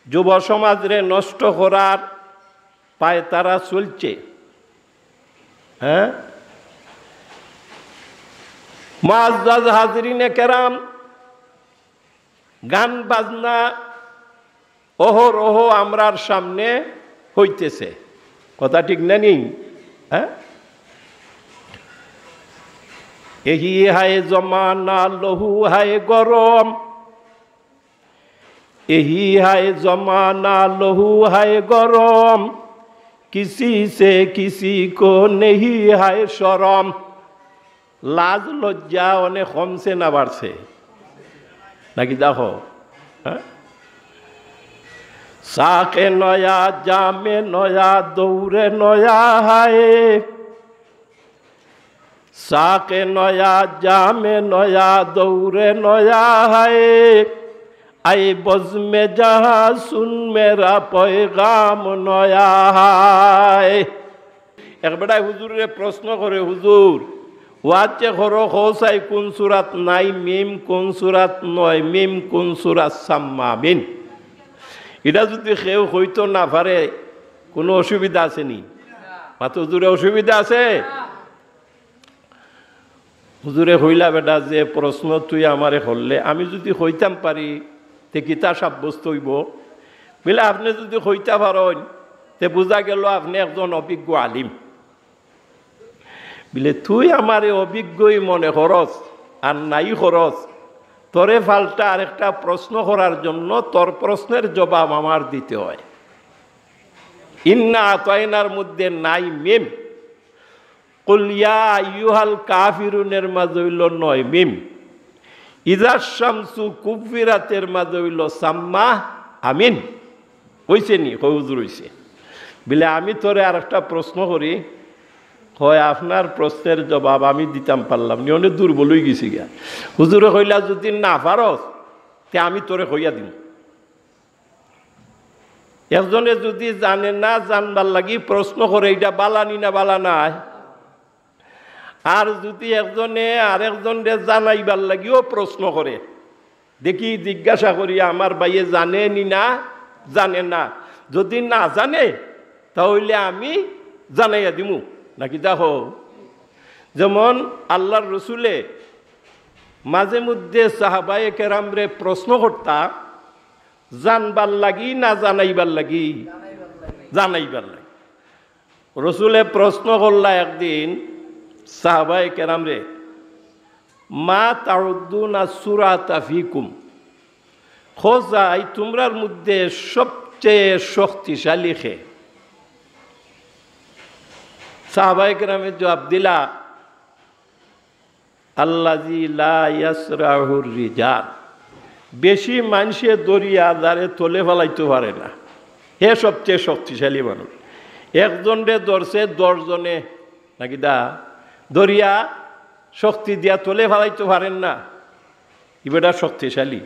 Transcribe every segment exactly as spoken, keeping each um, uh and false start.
যুব সমাজরে নষ্ট করার পায়তারা চলছে। হ্যাঁ, মুআজ্জাজ হাজিরিনে কেরাম, গান বাজনা অহরহ আমরার সামনে হইতেছে, কথা ঠিক না নি? হ্যাঁ, এহি হায় জমানা লহু হায় গরম, এহি হায় জমানা লহু হায় গরম, কিসি সে কিসি কো নেহি হায় শরম। লাজ লজ্জা অনেক কমছে না বাড়ছে? নাকি দেখো, হ্যাঁ? সাকে নয়া জামে নয়া দৌড়ে নয়া হায়, সাকে নয়া জামে নয়া দৌড়ে নয়া হায়, আই বজমে জাহা সুন মেরা পয়গাম নয়া হায়। এক বেটায় হুজুররে প্রশ্ন করে, "হুজুর, ওয়াজ যে করো, কও চাই কোন সুরাত নাই মিম, কোন সুরাত নয় মিম, কোন সুরাত সাম্মা মিম?" ইটা যুদি কেউ কইতো না পারে, কুনু অসুবিধা আছে নি? মাতো হুজুরে, অসুবিধা আছে? হুজুরে কইলা, "বেটা, যে প্রশ্ন তুই আমারে করলে, আমি যুদি কইতাম পারি, তে কিতা সাব্যস্ত অইবো?" বলে, "আপনে যুদি কইতা পারইন, তে বুঝা গেলো আপনে একজন অভিজ্ঞ আলিম।" বলে, "তুই আমারে অভিজ্ঞই মনে করস আর নাই করস, তোরে পাল্টা আরেকটা প্রশ্ন করার জন্য তোর প্রশ্নের জবাব আমার দিতে হয়।" ইন্না আতাইনার মধ্যে নাই মিম, কুল ইয়া আইয়ুহাল কাফিরুনের মাঝে অইলো নয় মিম, ইজা শামসু কুব্বিরাতের মাঝে অইলো সাম্মা আমিন। অইছে নি? কয়, "হুজুর, অইছে।" বলে, "আমি তোরে আরেকটা প্রশ্ন করি।" কয়, "আপনার প্রশ্নের জবাব আমি দিতাম পারলাম নি, অনেক দুর্বল অইগেছি গিয়া।" হুজুরে কইলা, "যুদি না পারস, তে আমি তোরে কইয়া দিমু।" একজনে যুদি জানে না জানবার লাগি প্রশ্ন করে, ইটা বালা নি না বালা নায়? আর যুদি একজনে আরেকজনরে জানাইবার লাগিও প্রশ্ন করে, দেখি, জিজ্ঞাসা করি, আমার ভাইয়ে জানে নি না জানে না, যুদি না জানে, তা অইলে আমি জানাইয়া দিমু, নাকি দেখো? যেমন আল্লাহর রসুলে মাঝে মধ্যে সাহাবায়ে কেরামরে প্রশ্ন করতা, জানবার লাগি না জানাইবার লাগি? জানাইবার লাগি। রসুলে প্রশ্ন করলা একদিন সাহাবায়ে কেরামরে, "মা তাউদ্দুনা সুরাতা ফিকুম?" কও চাই, তুমরার মধ্যে সবচেয়ে শক্তিশালী কে? সাহাবায়ে কেরামে জবাব দিলা, "আল্লাযী লা ইয়াসরাহুর রিজাল।" বেশি মানষে ধরিয়া যারে তলে ফালাইতো পারে না, হে সবচেয়ে শক্তিশালী মানুষ। একজনরে ধরছে দশ জনে, নাকি দা, ধরিয়া শক্তি দিয়া তলে ফালাইতো পারেন না, ই বেটা শক্তিশালী।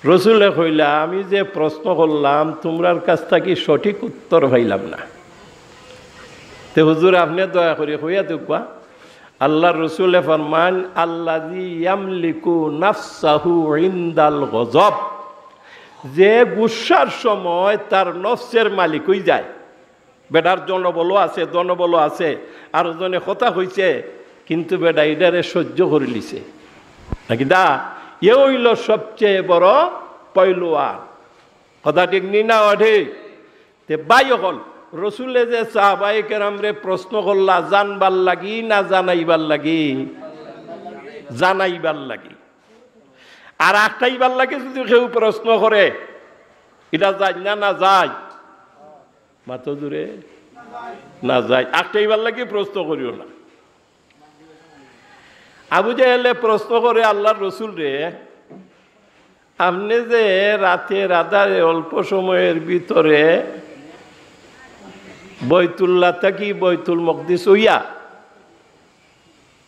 রসুলে কইলা, "আমি যে প্রশ্ন করলাম, তুমরার কাছ থাকি সঠিক উত্তর পাইলাম না।" তে হুজুর, আপনে দয়া করি কইয়া দেউক্কা। আল্লাহর রসুলে ফরমান, "আল্লাযী ইয়ামলিকু নাফসাহু ইনদাল গজব।" যে গুসার সময় তার নফসের মালিক অইযায়, বেটার জনবলও আছে, ধনবলও আছে, আর ওজনে কথা কইছে, কিন্তু বেটা ইটারে সহ্য করিলিছে। নাকি দা, এ অইলো সবচেয়ে বড় পয়লওয়ান। কথা ঠিক নি না অঠিক? তে ভাই অকল, রসুলে যে সাহাবায়ে কেরামরে প্রশ্ন করলা, জানবার লাগি না জানাইবার লাগি? জানাইবার লাগি। আর আটকাইবার লাগি যুদি কেউ প্রশ্ন করে, ইটা যায় না, না যায়? মাতো জুরে না যায়। আটকাইবার লাগি প্রশ্ন করিও না। আবু জেহেলে প্রশ্ন করে আল্লাহর রসুলরে, "আপনে যে রাতের আধারে অল্প সময়ের ভিতরে বৈতুল্লাহ থাকি বৈতুল মকদিস অইয়া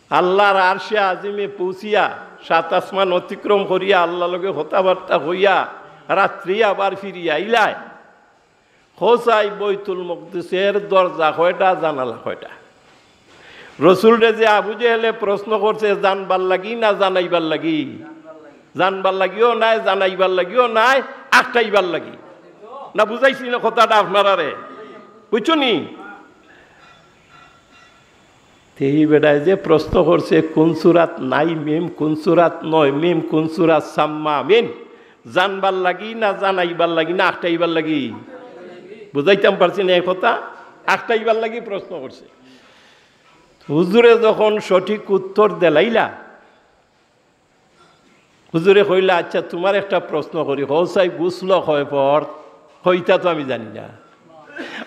আল্লাহর আরশে আজিমে পৌঁছিয়া, সাত আসমান অতিক্রম করিয়া, আল্লাহর লগে কথাবার্তা কইয়া, রাত্রি আবার ফিরিয়া আইলায়, কও চাই বৈতুল মকদিসের দরজা কয়টা, জানালা কয়টা?" রসুলরে যে আবু জেহেলে প্রশ্ন করছে, জানবার লাগি না জানাইবার লাগি? জানবার লাগিও নায়, জানাইবার লাগিও নায়, আখটাইবার লাগি। না বুঝাইছি না কথাটা আপনারারে? বুঝছো নি? তে ই বেটায় যে প্রশ্ন করছে, কোন সুরাত নাই মিম, কোন সুরাত নয় মিম, কোন সুরাত সাম্মা মিম, জানবার লাগি না জানাইবার লাগি না আখটাইবার লাগি? বুঝাইতাম পারছি না এই কথা? আখটাইবার লাগি প্রশ্ন করছে। হুজুরে যখন সঠিক উত্তর দিলাইলা, হুজুরে কইলা, "আচ্ছা, তুমার একটা প্রশ্ন করি, কও চাই, গুসল কয় ফরজ?" কইতা তো আমি জানি না।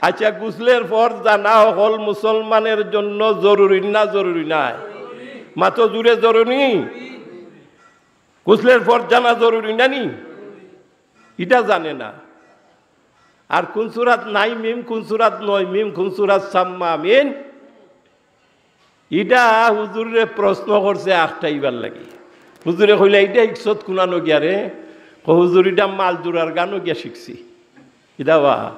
আচ্ছা, গুসলের ফরজ জানা হকল মুসলমানের জন্য জরুরি না জরুরি নায়? মাতো জুরে জরুরি। গুসলের ফরজ জানা জরুরি না নি? ইটা জানে না। আর কোন সুরাত নাই মিম, কোন সুরাত নয় মিম, কোন সুরাত সাম্মা মিম, ইটা হুজুররে প্রশ্ন করছে আখটাইবার লাগি। হুজুরে কইলা, "ইটা ইকসত কুনানো গিয়া রে?" কয়, "হুজুর, ইটা মালজুরার গানো গিয়া শিখছি।" ইটা বা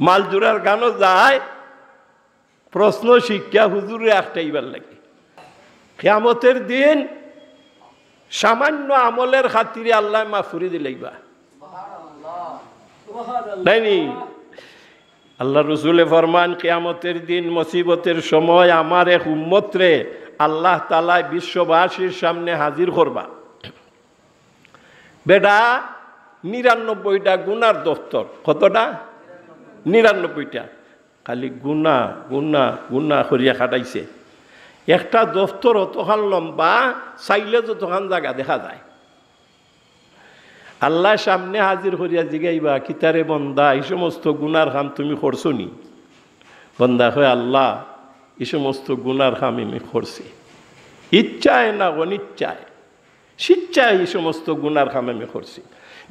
মালজুরার গানো যায়, প্রশ্ন শিক্ষা হুজুররে আখটাইবার লাগি। কিয়ামতের দিন সামান্য আমলের খাতিরে আল্লায় মাফ করি দিলাইবা। তাই নি? আল্লার রসুলে ফরমান, "কিয়ামতের দিন মুসিবতের সময় আমার এক উম্মতরে আল্লাহ তাআলায় বিশ্ববাসীর সামনে হাজির করবা।" বেটা, নিরানব্বইটা গুনার দফতর। কতটা? নিরানব্বইটা। খালি গুনা, গুনা, গুনা করিয়া কাটাইছে। একটা দফতর অতখান লম্বা, চাইলে যতখান জাগা দেখা যায়। আল্লায় সামনে হাজির করিয়া জিগাইবা, "কিতারে বন্দা, ই সমস্ত গুনার কাম তুমি করছো নি?" বন্দায় কয়, "আল্লাহ, ই সমস্ত গুনার কাম আমি করছি, ইচ্ছায় না অনিচ্ছায়, স্বেচ্ছায় ই সমস্ত গুনার কাম আমি করছি।"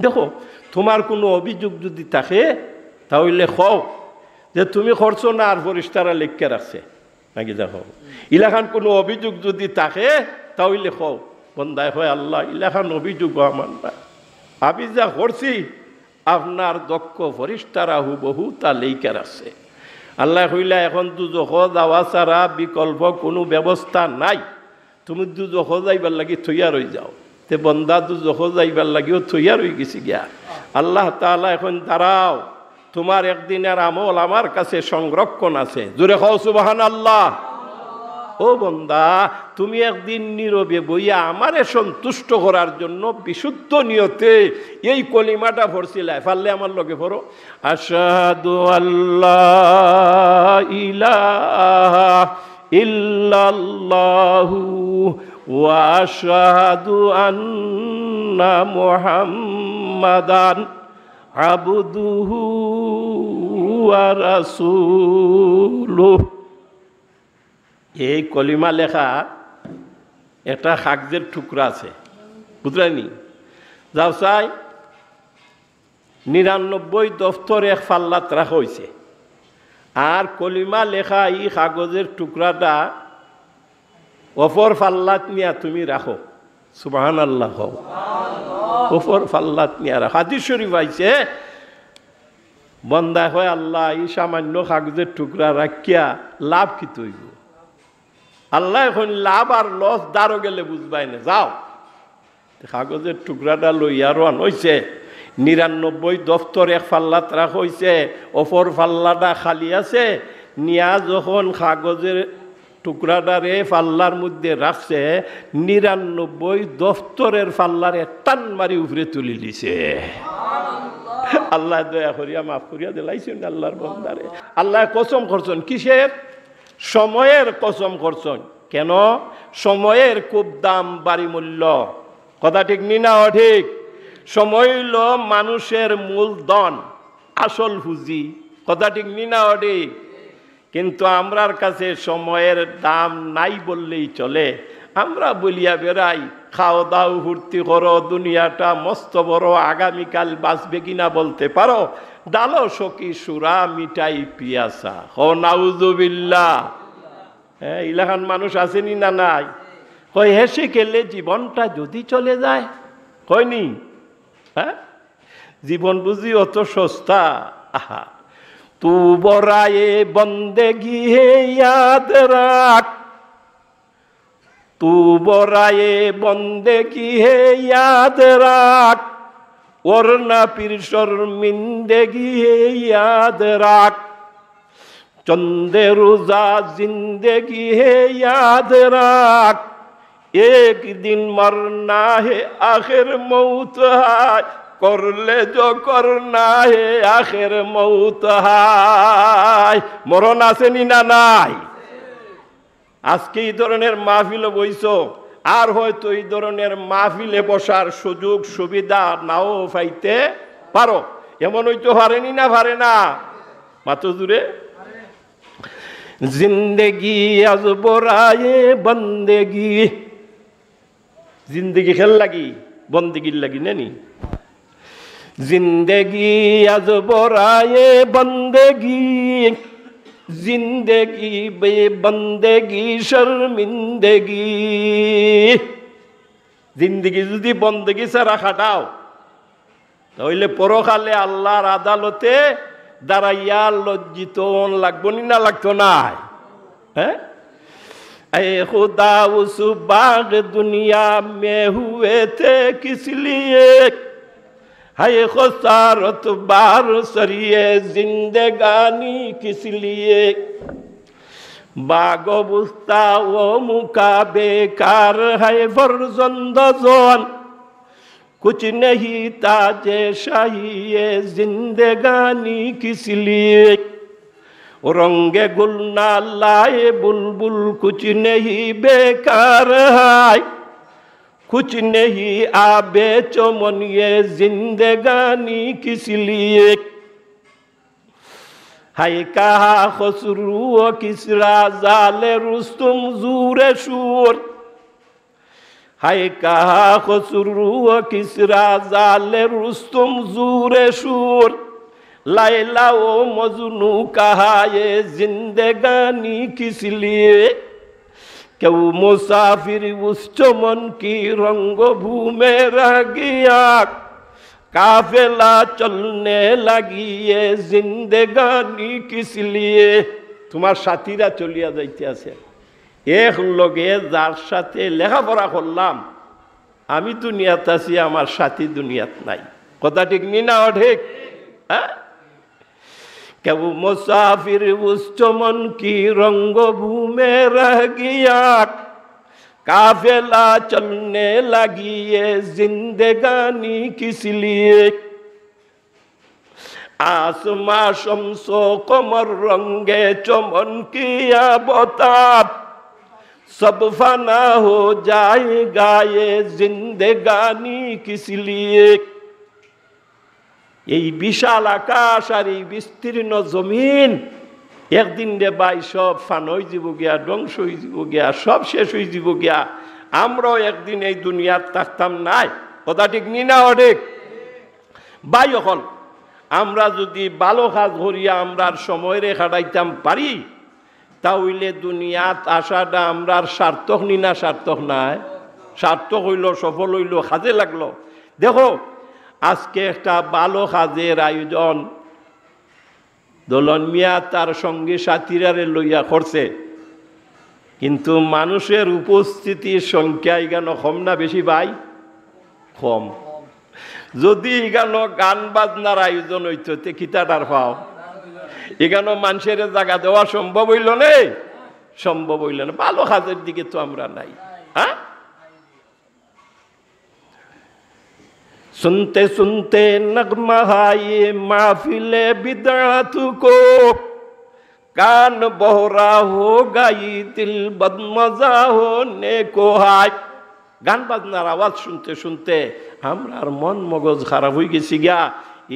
দেখো, তুমার কুনু অভিযোগ যুদি থাকে, তা অইলে কও যে তুমি করছো না, আর ফিরিস্তারা লেখিয়া রাখছে। নাকি দেখো, ইলাখান কুনু অভিযোগ যুদি থাকে, তা অইলে কও। বন্দায় কয়, "আল্লাহ, ইলাখান অভিযোগও আমার না, আমি যা করছি, আপনার দক্ষ ফিরিস্তারা হুবহু তা লেখিয়া রাখছে।" আল্লায় কইলা, "এখন দুজখো যাওয়া ছাড়া বিকল্প কুনু ব্যবস্থা নাই, তুমি দুজখো যাইবার লাগি তৈয়ার অইযাও।" তে বন্দা দুজখো যাইবার লাগিও তৈয়ার অইগেছে গিয়া। আল্লাহ তাআলায় কইন, "দাঁড়াও, তুমার একদিনের আমল আমার কাছে সংরক্ষণ আছে।" জুরে কও সুবহানাল্লাহ। ও বন্দা, তুমি একদিন নীরবে বইয়া আমারে সন্তুষ্ট করার জন্য বিশুদ্ধ নিয়তে এই কলিমাটা পড়ছিলায়, পারলে আমার লগে পড়ো, "আশহাদু আল্লা ইলাহা ইল্লাল্লাহু ওয়া আশহাদু আন্না মুহাম্মাদান আবদুহু ওয়া রাসূলুহু।" এই কলিমা লেখা একটা কাগজের টুকরা আছে, বুঝলায়নি? যাও চাই, নিরানব্বই দফতর এক ফাল্লাত রাখা অইছে, আর কলিমা লেখা ই কাগজের টুকরাটা অপর ফাল্লাত নিয়া তুমি রাখো। সুবহানাল্লাহ কও। অপর ফাল্লাত নিয়া রাখো। হাদিস শরীফ আইছে, বন্দায় কয়, "আল্লাহ, ই সামান্য কাগজের টুকরা রাখিয়া লাভ কিতা অইবো?" আল্লায় কইন, "লাভ আর লস দারো গেলে বুঝবায় নে, যাও।" কাগজের টুকরাটা লইয়া রওয়ানা অইছে। নিরানব্বই দফতর এক ফাল্লাত রাখা অইছে, অপর ফাল্লাটা খালি আছে। নিয়া যখন কাগজের টুকরাটারে ফাল্লার মধ্যে রাখছে, নিরানব্বই দফতরের ফাল্লারে টান মারি উপরে তুলি দিছে। আল্লায় দয়া করিয়া মাফ করিয়া দিলাইছইন আল্লার বন্দারে। আল্লায় কসম করছইন, কিসের? সময়ের কসম করছইন। কেন? সময়ের খুব দাম, ভারি মূল্য। কথা ঠিক নি না অঠিক? সময় অইলো মানুষের মূলধন, আসল পুঁজি। কথা ঠিক নি না অঠিক? কিন্তু আমরার কাছে সময়ের দাম নাই বললেই চলে। আমরা বলিয়া বেড়াই, "খাও দাও, ফুর্তি করো, দুনিয়াটা মস্ত বড়, আগামীকাল বাঁচবে কিনা বলতে পারো, ডালো সখী সুরা, মিটাই পিয়াসা।" কও নাউজুবিল্লাহ। হ্যাঁ, ইলাখান মানুষ আছে নি না নাই? কয়, "হেসে খেলে জীবনটা যদি চলে যায়।" কয়নি? হ্যাঁ, জীবন বুঝি অত সস্তা? আহা, "তু বরায়ে বন্দেগি হে ইয়াদ রাখ, তু বরায়ে বন্দেগি হে ইয়াদ রাখ, ورنہ پھر شرمندگی ہے یاد رکھ، چندے روزہ زندگی ہے یاد رکھ، ایک دن مرنا ہے آخر موت ہے، کر لے جو کرنا ہے آخر موت ہے। মরণ আছে নি না নাই? আজকে এই ধরনের মাহফিলে বইছো, আর হয়তো এই ধরনের মাহফিলে বসার সুযোগ সুবিধা নাও পাইতে পারো। এমন হইতে পারে নি না পারে না? মাতো জুরে। জিন্দেগি আজ বরায়ে বন্দেগি, জিন্দেগি খেল লাগি, বন্দেগির লাগি না নি? জিন্দেগি আজ বরায়ে বন্দেগি, জিন্দেগি বে বন্দেগি শর্মিন্দেগি। জিন্দেগি যদি বন্দেগি ছাড়া কাটাও, তাইলে পরকালে আল্লাহর আদালতে দাঁড়াইয়া লজ্জিত অন লাগবো নি না লাগতো নায়? হ্যাঁ? اے خدا، اس باغ دنیا میں ہوئے تھے کس لیے؟ ہے خسارت بار سر یہ زندگانی کس لیے؟ باغ و بستان و مکا بیکار ہے فرزند جوان، کچھ نہیں تاج شاہی یہ زندگانی کس لیے؟ رنگ گل نہ لائے بلبل کچھ نہیں بیکار ہے، کچھ نہیں آب چمن یہ زندگانی کس لیے؟ ہے کہاں خسرو و کسریٰ زال رستم زور شور؟ ہے کہاں خسرو و کسریٰ زال رستم زور شور؟ لیلیٰ و مجنوں کہاں یہ زندگانی کس لیے؟ کیوں مسافر اس چمن کی رنگ و بو میں رہ گیا، قافلہ چلنے لگی یہ زندگانی کس لیے؟ তোমার সাথীরা চলিয়া যাইতে আছে, এক লগে যার সাথে লেখাপড়া করলাম, আমি দুনিয়াত আছি, আমার সাথী দুনিয়াত নাই। কথা ঠিক নি না অঠিক? হ্যাঁ? کیوں مسافر اس چمن کی رنگ و بو میں رہ گیا، قافلہ چلنے لگی یہ زندگانی کس لیے؟ آسماں شمس و قمر رنگ چمن کی آب و تاب، سب فنا ہو جائے گا یہ زندگانی کس لیے؟ এই বিশাল আকাশ আর এই বিস্তীর্ণ জমিন একদিন রে ভাই সব ফানা অইযিবো গিয়া, ধ্বংস অইযিবো গিয়া, সব শেষ অইযিবো গিয়া। আমরাও একদিন এই দুনিয়াত থাকতাম নায়। কথা ঠিক নি না অঠিক? ভাই অকল, আমরা যুদি ভালো কাজ করিয়া আমরার সময়রে কাটাইতাম পারি, তা অইলে দুনিয়াত আসাটা আমরার সার্থক নি না সার্থক নায়? সার্থক অইলো, সফল অইলো, কাজে লাগলো। দেখো, আজকে একটা ভালো কাজের আয়োজন দলন মিয়া তার সঙ্গী সাথীরারে লইয়া করছে, কিন্তু মানুষের উপস্থিতির সংখ্যা ইখানো কম না বেশি ভাই? কম। যুদি ইখানো গান বাজনার আয়োজন অইতো, তে কিতা টের পাও? ইখানো মানষরে জাগা দেওয়া সম্ভব অইলো নে? সম্ভব অইলো না। ভালো কাজের দিকে তো আমরা নাই, হ্যাঁ? سنتے سنتے نغمہ ہائے محفل بدعت کو، کان بہرا ہوگا یہ دل بدمزہ ہونے کو ہے۔ গান বাজনার আওয়াজ শুনতে শুনতে আমরার মন মগজ খারাপ অইগেছে গিয়া,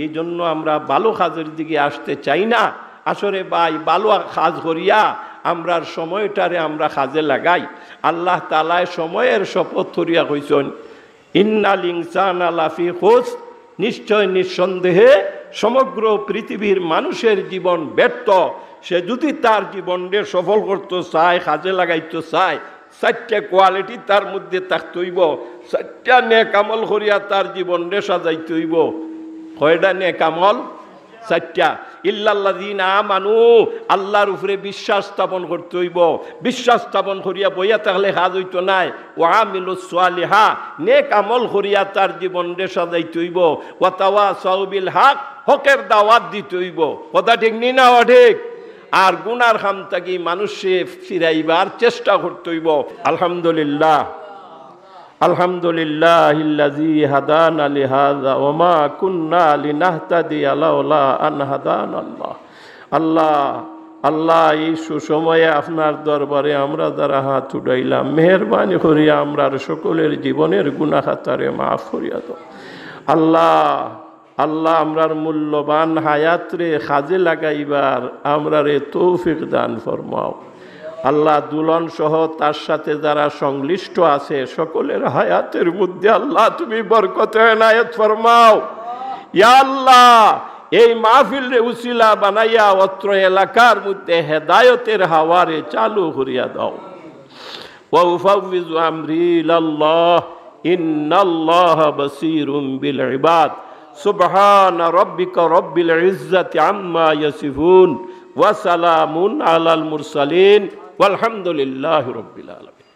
এই জন্য আমরা ভালো কাজের দিকে আসতে চাই না। আসলে ভাই, ভালো কাজ করিয়া আমরার সময়টারে আমরা কাজে লাগাই। আল্লাহ তাআলায় সময়ের শপথ করিয়া কইছইন, ইন্নাল ইনসানা লাফি খুসর, নিশ্চয় নিঃসন্দেহে সমগ্র পৃথিবীর মানুষের জীবন ব্যর্থ। সে যদি তার জীবনরে সফল করতে চায়, কাজে লাগাইতে চায়, চাইরটা quality তার মধ্যে থাকতে অইবো, চাইরটা নেক আমল করিয়া তার জীবনরে সাজাইতে অইবো। কয়টা নেক আমল? চাইরটা। ইল্লাল্লাযীনা আমানু, আল্লাহর উপরে বিশ্বাস স্থাপন করতে অইবো। বিশ্বাস স্থাপন করিয়া বইয়া থাকলে কাজ অইতো নায়। ওয়া আমিলুস সালিহা, নেক আমল করিয়া তার জীবনরে সাজাইতে অইবো। ওয়া তাওয়াসাউ বিল হক, হকের দাওয়াত দিতে অইবো। কথা ঠিক নি না অঠিক? আর গুনার কাম থাকি মানুষরে ফিরাইবার চেষ্টা করতে অইবো। আলহামদুলিল্লাহ। আলহামদুলিল্লাহিল্লাযী হাদানা লিহাযা ওয়া মা কুন্না লিনাহতাদিয়া লাওলা আন হাদানাল্লাহ। আল্লাহ, আল্লাহ, এই সুসময়ে আপনার দরবারে আমরা যারা হাত উঠাইলাম, মেহেরবানি করিয়া আমরার সকলের জীবনের গুনাহ খাতারে মাফ করিয়া দাও। আল্লাহ, আল্লাহ, আমরার মূল্যবান হায়াতরে কাজে লাগাইবার আমরারে তৌফিক দান ফরমাও। আল্লাহ, দুলন সহ তার সাথে যারা সংশ্লিষ্ট আছে, সকলের হায়াতের মধ্যে আল্লাহ, তুমি বরকত এনায়েত ফরমাও। ইয়া আল্লাহ, এই মাহফিলরে উসিলা বানাইয়া অত্র এলাকার মধ্যে হেদায়েতের হাওয়ারে চালু করিয়া দাও। وأفوض أمري إلى الله، إن الله بصير بالعباد. سبحان ربك رب العزة عما يصفون، وسلام على المرسلين، والحمد لله رب العالمين.